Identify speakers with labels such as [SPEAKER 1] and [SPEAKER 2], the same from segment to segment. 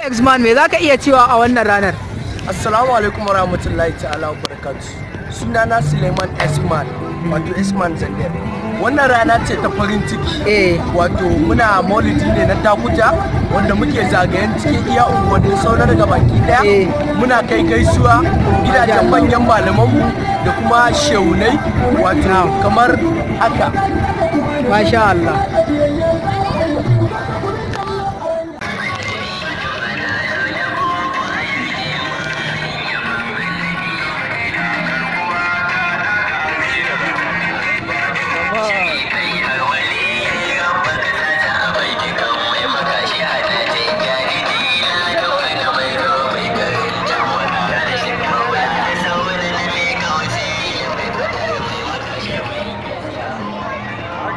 [SPEAKER 1] X-Man, me zaka iya cewa a wannan ranar?
[SPEAKER 2] Assalamu alaikum warahmatullahi ta'ala wabarakatuh. Sunana Suleiman Esman, wato Esman Zander. Wannan rana ce ta farin ciki. Wato muna maulidi ne na Takuta wanda muke zagayen cikin iya unguwannin sauran daga baki daya. Muna kai gaisuwa gidajen manyan malamanmu da kuma shehunai, wato kamar haka.
[SPEAKER 1] Masha Allah.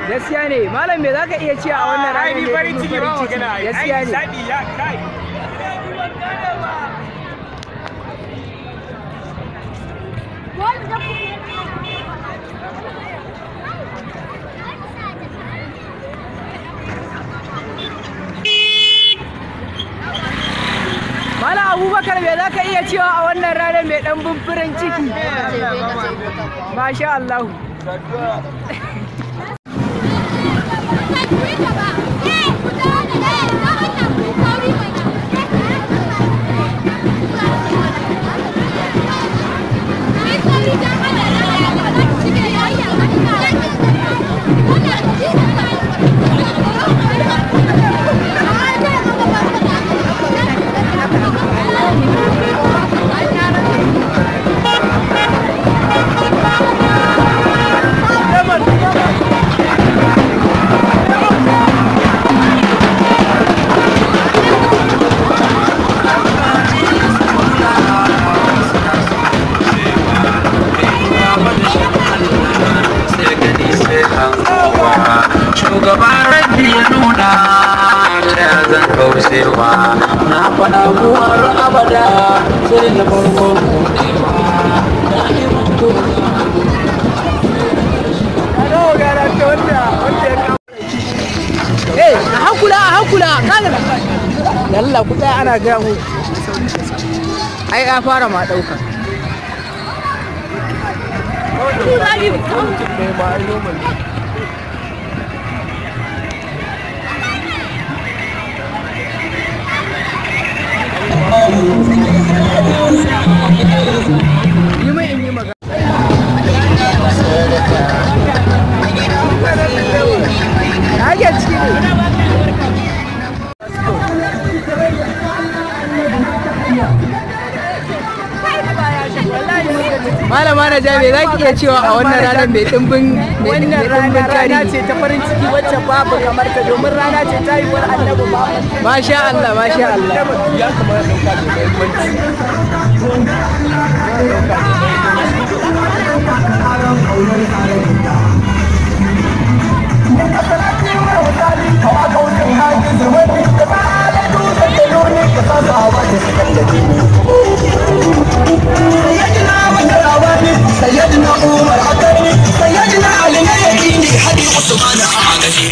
[SPEAKER 1] Gaskiya ne malam, me zaka iya cewa a wannan ranar?
[SPEAKER 3] Ai farin ciki ba magana.
[SPEAKER 1] Gaskiya ne.
[SPEAKER 3] Ai ya kai.
[SPEAKER 1] Malam Abubakar, me zaka iya cewa a wannan ranar mai dan farin ciki? Masha Allah.
[SPEAKER 4] Shugaban rabbi ya nuna ta zan kaucewa na faɗa har abada sai na farko buɗewa na yi mutu.
[SPEAKER 1] Eh, a hankula a hankula kaga yalla ku tsaya ana gaya mu. Ai ya fara ma ɗauka. Yi mai in yi magana. Ake ciki ne. Malama Naja, me za ki iya cewa a wannan ranar mai dimbin
[SPEAKER 2] Wannan rana rana ce ta farin ciki wacce babu kamar ta, domin rana ce ta yiwuwar Annabi Muhammad.
[SPEAKER 1] Masha Allah, masha Allah.
[SPEAKER 2] Ya kamata ɗauka da muhimmanci.
[SPEAKER 5] سيدنا عمر عكرني، سيدنا علي يديني، حدي عثمان أعجبني.